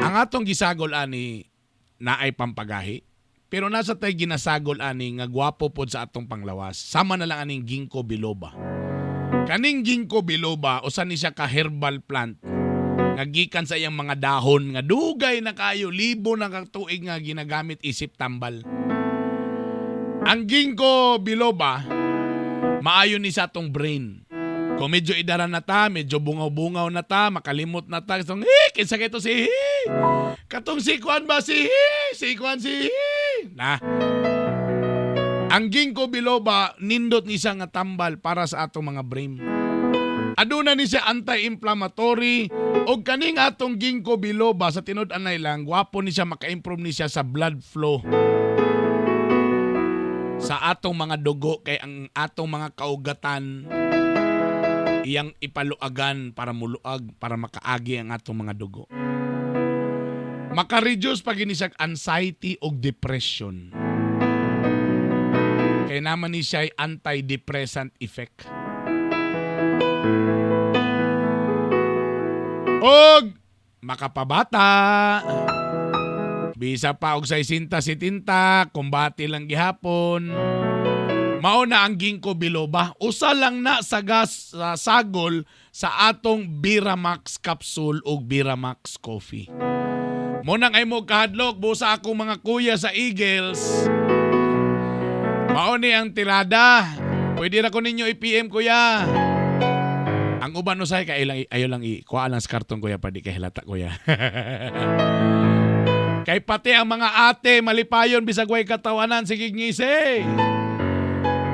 Ang atong gisagol ani naay pampagahi, pero nasa tay ginasagol ani nga gwapo pod sa atong panglawas. Sama na lang aning ginkgo biloba. Kaning ginkgo biloba usa ni siya ka herbal plant nga gikan sa iyang mga dahon nga dugay na kayo, libo na ka tuig nga ginagamit isip tambal. Ang ginkgo biloba maayo ni sa atong brain. Kung medyo idara na ta, medyo bungaw-bungaw na ta, makalimot na ta, katong, eh, kinsa kay to si, eh, katong si Kwan ba si, eh, si Kwan si, eh. Na. Ang ginkgo biloba, nindot ni siya nga tambal para sa atong mga brain. Aduna ni siya anti-inflammatory og kaning atong ginkgo biloba sa tinud-anay lang, gwapo ni siya, maka-improve ni siya sa blood flow sa atong mga dugo, kay ang atong mga kaugatan iyang ipaluagan para muluag, para makaagi ang atong mga dugo. Maka-reduce pag ini siya anxiety o depression. Kay naman ni siya antidepressant effect. Og makapabata. Bisa pa og 60-70, kumbati lang gihapon. Mao na ang ginkgo biloba. Usa lang na sa gas sa sagol sa atong Biramax Capsule ug Biramax Coffee. Mo nang ay mo kahadlok busa akong mga kuya sa Eagles. Mao ni ang tirada. Pwede ra ko ninyo i-PM, kuya. Ang uban usay kay ilang ayo lang i kuha lang sa karton, kuya, pa di kay halata, kuya. Kay pati ang mga ate malipayon bisag way katawanan, sige ngisi.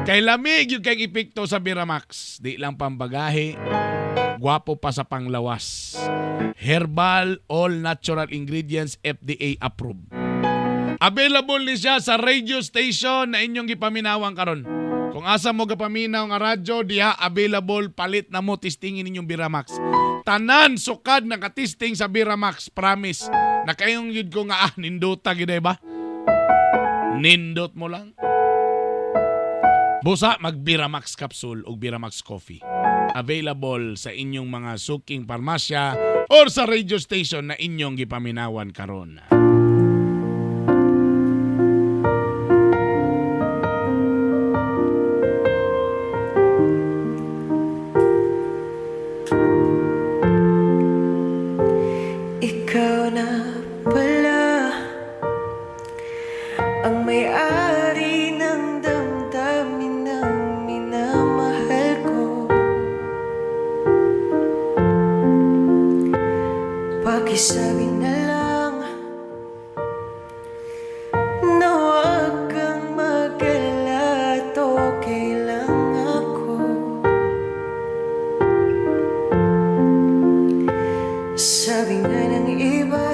Kay lamig yun kay epekto sa Biramax. Di lang pambagahe, gwapo pa sa panglawas. Herbal, all natural ingredients, FDA approved. Available ni siya sa radio station na inyong gipaminawang karon. Kung asa mo gapaminaw nga radyo, diha available, palit na mo, testingin ninyong Biramax. Tanan sukad nakatesting sa Biramax, promise. Nakayong yun ko nga nindota gid ba? Nindot mo lang. Busa mag Biramax Capsule o Biramax Coffee. Available sa inyong mga suking parmasya or sa radio station na inyong gipaminawan karon. Ikaw na pala ang may-ari ng damdamin ng minamahal ko. Pakisabi na lang na huwag kang mag-alala at okay lang ako. Sabi nga ng iba,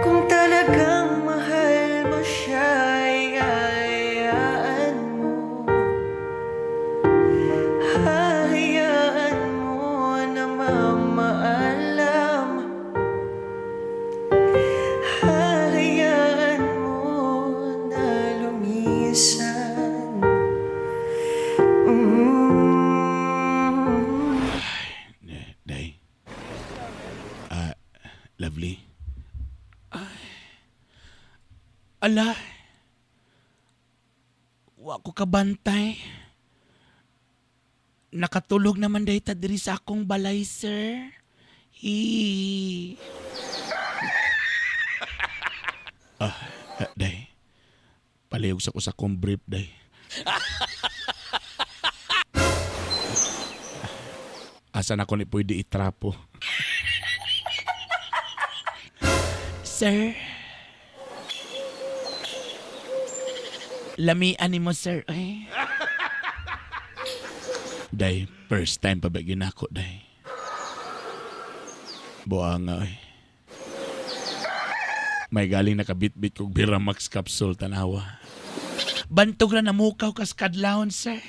kung talagang mahal mo siya ay hayaan mo. Hayaan mo na mamaalam. Hayaan mo na lumisan. Day. Ah, lovely. Ay. Ala. Wa ko kabantay. Nakatulog naman day ta diri sa akong balay, sir. Hi. Ah, day. Palihog sa ko sa akong brief, day. Asa na ko ni pwede itrapo? Sir. Lamian nimo, sir. Ay. Day, first time pa ba ginako, day? Buang nga, ay. May galing nakabitbit kog Biramax capsule, tanawa. Bantog ra namukaw kas kadlawon, sir.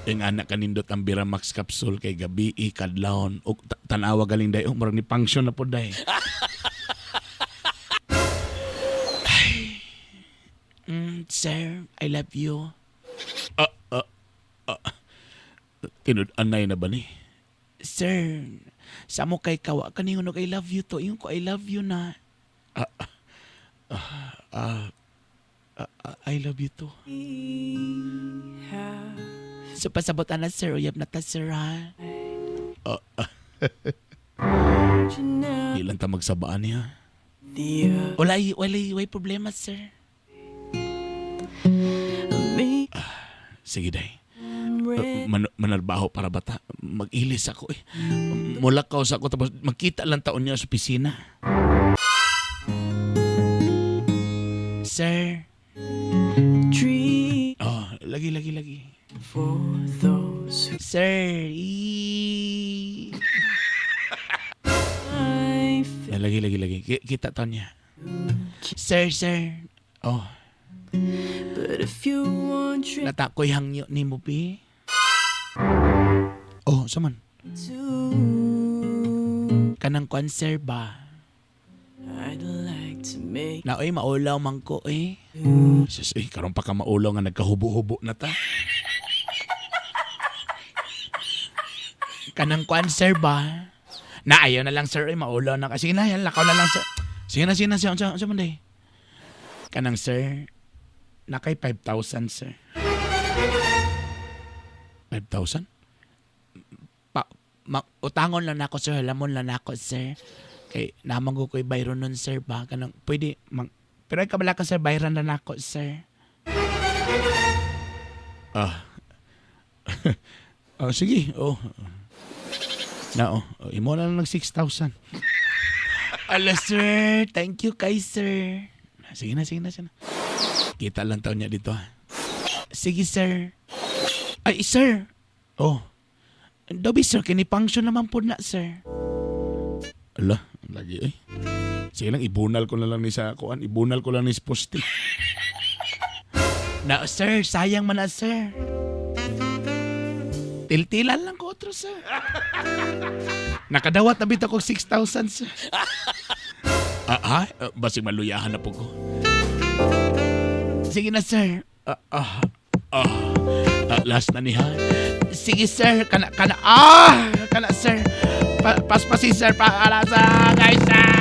Yung anak kanindot ang Biramax capsule kay gabi kadlawon og tanawa galing day, oh, murag ni function na po, day. Sir, I love you. Ah, ah, ah. Tinud-anay na ba ni? Sir, sa mo kay kawa kaningon og I love you to. Ingon ko I love you na. Ah, ah, ah, ah, ah, I love you too. So pasabot na, sir, uyab na ta, sir, ha. Ah, ah. Di lang ta magsabaan niya. Wala, wala, wala problema, sir. Sige, day. Manarbaho para bata. Mag-ilis ako eh. Mulakaw sa ako tapos magkita lang taon niya sa opisina. Sir. Oh, lagi, lagi, lagi. Sir, i. Yeah, lagi, lagi, lagi. Kita taon niya. Sir, sir. Oh. Natakoy hangyo ni mo, pi. Oh, saman? Kanang kwan, sir, ba? Na, oy, maulaw man ko, eh. Sus, eh, karon pa ka maulaw nga nagkahubo-hubo na ta. Kanang kwan, sir, ba? Na, ayaw na lang, sir, oy, maulaw na ka. Sige na, yan, lakaw na lang, sir. Sige na, sige na, sige na, sige man, day. Kanang, sir, nakay 5,000, sir. 5,000? Pa, ma, utangon lang nako, sir, lamon lang nako, sir. Kay namang ko ko'y bayron nun, sir, ba? Kanang, pwede, mang, pero ay kabala ka, sir, bayran na nako, sir. Ah. Oh, sige, oh. Na, oh. Oh, imo na lang nag 6,000. Ala, sir, thank you kay sir. Sige na, sige na, sige na. Kita lang taon niya dito, ha. Sige, sir. Ay, sir. Oh. Dobi, sir, kini function naman po na, sir. Ala, lagi eh. Sige lang, ibunal ko na lang ni sa kuan, ibunal ko lang ni sa poste. Na, sir, sayang man na, sir. Tiltilan lang ko otro, sir. Nakadawat na bitaw ko 6,000, sir. Ah, ah, basig maluyahan na po ko. Sige na, sir. Ah, ah, ah. Ah, last na niya. Sige, sir. Kana, kana, ah! Kana, sir. Paspasi, sir. Para sa guys, ah!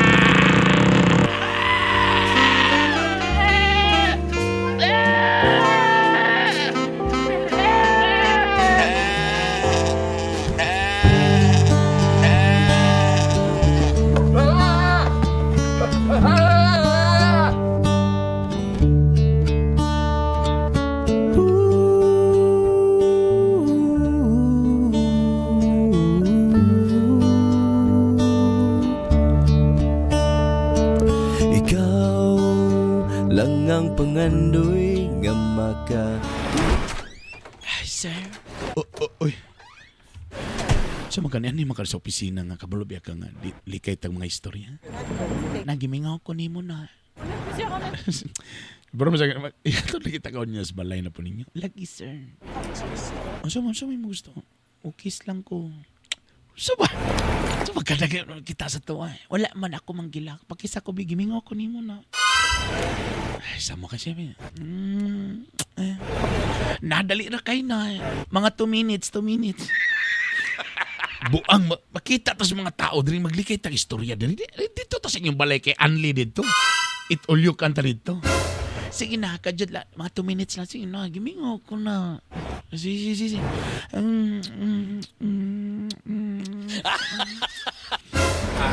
Akong pangandoy nga maka Ay, sir. Oh, oh, oy. Sa mga ganian ni makar sa opisina nga kabalo biya ka nga di, likay tag mga istorya. Nagimingaw ko nimo na. Pero masag ito lagi takaw niya sa balay na po ninyo. Lagi, sir. Unsa man unsa may mo gusto? Ukis lang ko. Unsa ba? Unsa ba kada kita sa tuwa? Eh? Wala man ako manggilak. Pakisa ko gimingaw ko nimo na. Ay, sama ka siya. Eh. Nadali ra kay na. Mga 2 minutes, 2 minutes. Buang makita to sa mga tao diri maglikay tag istorya diri. Dito to sa inyong balay kay Anli dito. It all you can ta dito. Sige na, kadyod la. Mga 2 minutes lang. Sige na, gimingaw ko na. Sige, sige, sige.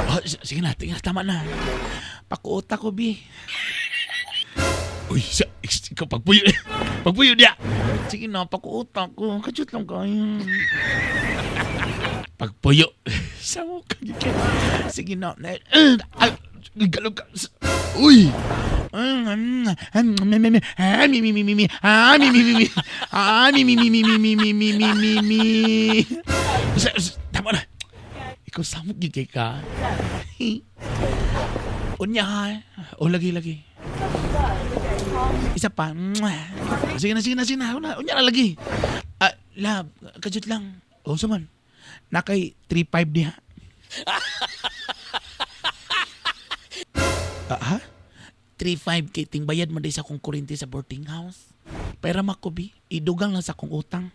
Oh, sige na, tingnan, tama na. Pakuota ko, bi. Uy, sa, ikaw pagpuyo. Pagpuyo niya. Sige na, pakuota ko. Kadyot lang kayo. Pagpuyo. Sa mukha. Sige na. Ay, galog ka. Uy! Tama na. Ikaw samok gyud kay ka. Unya ha. O lagi lagi. Isa pa. Sige na, sige na, sige na. Unya na lagi. Ah, love, kajut lang. O, sa man. Nakay 3.5 diha. Ha? 3.5 kay tingbayad man day sa akong kuryente sa boarding house. Pera makubi, idugang lang sa akong utang.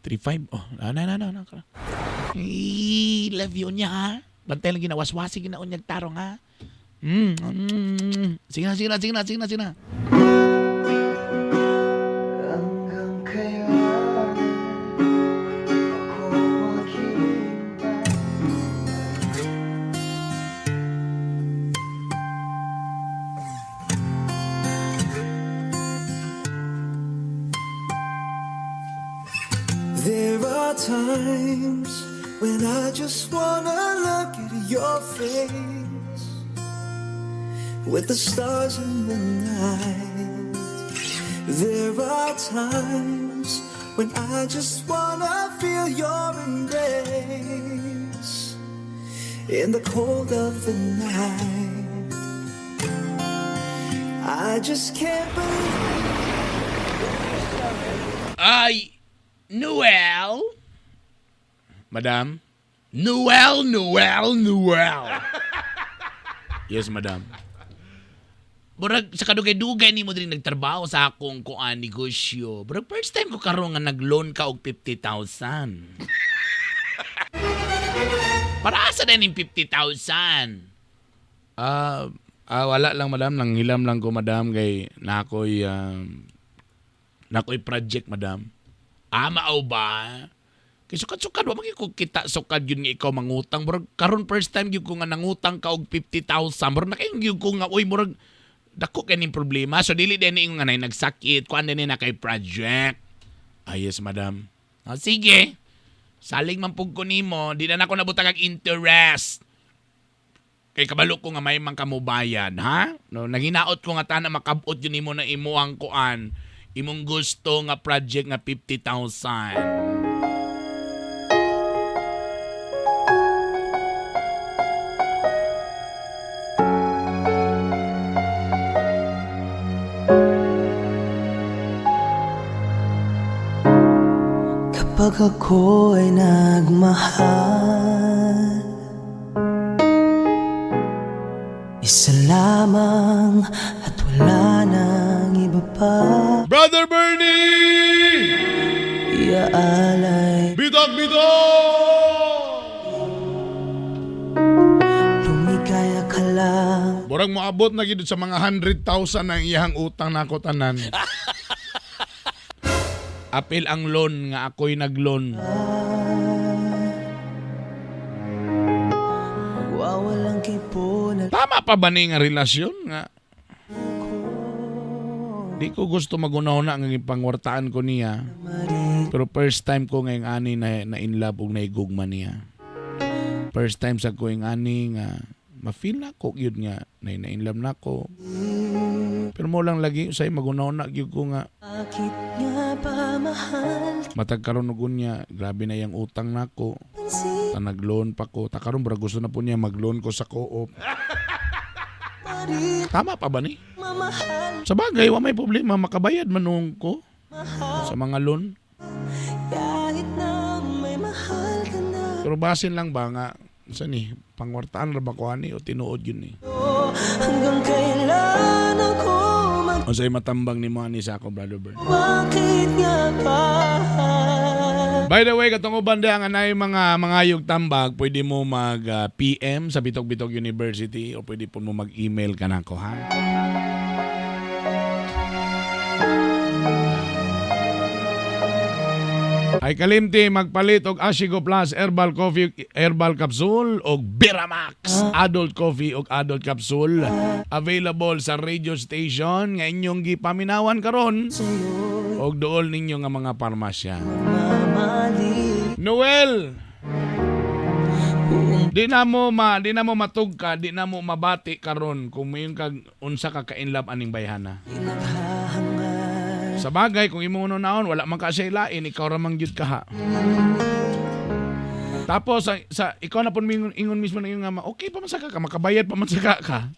3.5. Oh, na na na na. Eee, love you niya ha. Bantay lang ginawaswasi ginaunyag tarong ha. Sige na, sige na, sige na, sige na, sige na. Hanggang kailan ako maghihintay? There are times when I just wanna look at your face with the stars in the night. There are times when I just wanna feel your embrace in the cold of the night. I just can't believe. Ay, Noel. Madam? Noel, Noel, Noel. Yes, madam. Murag sa kadugay-dugay nimo diri nagtrabaho sa akong kuan negosyo. Murag first time ko karon nga nag-loan ka og 50,000. Para asa na ning 50,000? Wala lang madam, nanghilam lang ko madam kay nakoy nakoy project madam. Ah, mao ba? Kay sukad-sukad wa man gyud ko kita sukad yun nga ikaw mangutang. Murag karon first time gyud ko nga nangutang ka og 50,000. Murag nakaingon gyud ko nga oy murag dako kay ning problema. So dili din ingon nga nay nagsakit, kuan din na kay project. Ah, yes madam. Ah, sige. Saling man pug ko nimo, di na nako nabutang ang interest. Kay kabalo ko nga may man kamubayan, ha? No, naginaot ko nga tana makabot yun nimo na imo ang kuan, imong gusto nga project nga 50,000. Kapag ako ay nagmahal, isa lamang at wala nang iba pa. Brother Bernie! Iaalay, Bidog, bidog! lumigaya ka lang. Murag moabot na gid sa mga 100,000 ang iyang utang nako tanan. Apil ang loan nga ako'y nagloan. Magwawalang kipo na Tama pa ba ni nga relasyon nga? Di ko gusto magunaw na ang pangwartaan ko niya. Pero first time ko ngayong ani na in love ug naigugma niya. First time sa ko yung ani nga Ma-feel na ko gyud nga na-inlove na ko. Pero mo lang lagi usay maguna-una gyud ko nga Bakit nga ba mahal matag karon og unya, grabe na yang utang nako. Pansin Ta nag-loan pa ko. Ta karon bra gusto na po niya mag-loan ko sa co-op. pa rin Tama pa ba ni? Mamahal Sa bagay, wa may problema makabayad man noon ko sa mga loan. kahit na may mahal ka na. Pero basin lang ba nga sa ni pangwartaan ra ba ko ani o tinuod yun ni. Hanggang kailan ako mag Unsay matambang nimo ani sa ako, Brother Bern? Bakit nga ba? By the way, katong uban ang anay mga mangayog tambag, pwede mo mag PM sa Bitok Bitok University o pwede po mo mag-email ka nako, ha? Ay kalimti magpalit og Ashigo Plus Herbal Coffee Herbal Capsule og Biramax Adult Coffee og Adult Capsule available sa radio station nga inyong gipaminawan karon og dool ninyo nga mga parmasya. Noel, di na mo matug ka, di na mo mabati karon kung mayon kag unsa ka ka-inlove aning bayhana. Sa bagay kung imong naon wala man ka siya ilain, ikaw ra man gyud kaha. Tapos sa ikaw na pud mingon ingon mismo ng iyong ama, okay pa man sa ka, makabayad pa man sa ka.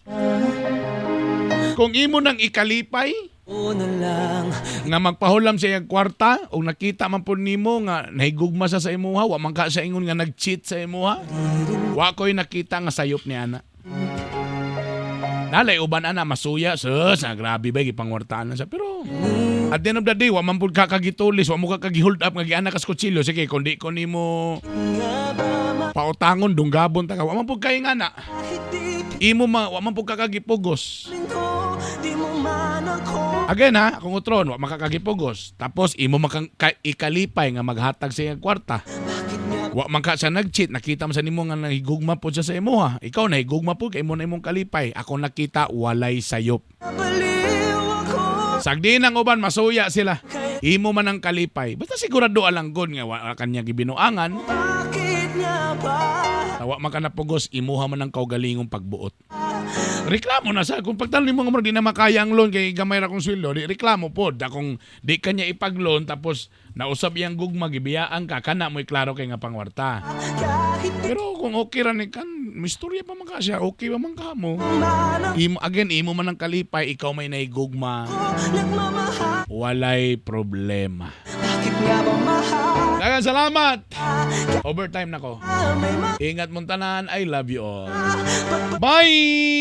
Kung imo nang ikalipay O na lang nga magpahulam sa iyang kwarta o nakita man pud nimo nga nahigugma sa imuha, wa man ka siya ingon nga nag-cheat sa imuha, wa ko'y nakita nga sayop ni ana. Nalay uban ana masuya sus, grabe ba gipangwartaan na siya, pero at the end of the day wa man pud ka kagitulis, wa mo ka kagi-hold up nga giana kas kutsilyo. Sige, kung di ko nimo pautangon, dunggabon ta ka, wa man pud kay nga na imo ma, wa man pud ka kagipugos. Ko di mo man ako. Again ha, kung utron, wa makakagipugos. Tapos imo makang ikalipay nga maghatag sa iyang kwarta. Wa man ka siya nag-cheat, nakita man sa nimo nga nahigugma po siya sa imuha. Ikaw nahigugma po kay imo na imong kalipay. Ako nakita walay sayop. Baliw ako. Sagdi ng uban masuya sila. Imo man ang kalipay. Basta sigurado alang gud nga wa kanya gibinuangan. Bakit nga ba? Wa man ka napugos, imuha man ang kaugalingong pagbuot. Reklamo na sa kung pagtanong nimo nga di na makaya ang loan kay gamay ra kong sweldo, di reklamo pod. Da kung di kanya ipag-loan tapos nausab iyang gugma gibiyaan ka, kana mo'y klaro kay nga pangwarta. Pero kung okay ra ni kan, mistorya pa man ka siya, okay pa man ka mo. Imo again, imo man ang kalipay, ikaw may naigugma. Nagmamahal. Walay problema. Bakit nga ba mahal? Daghang salamat. Overtime na ko. May Ingat mong tanan. I love you all. Bye!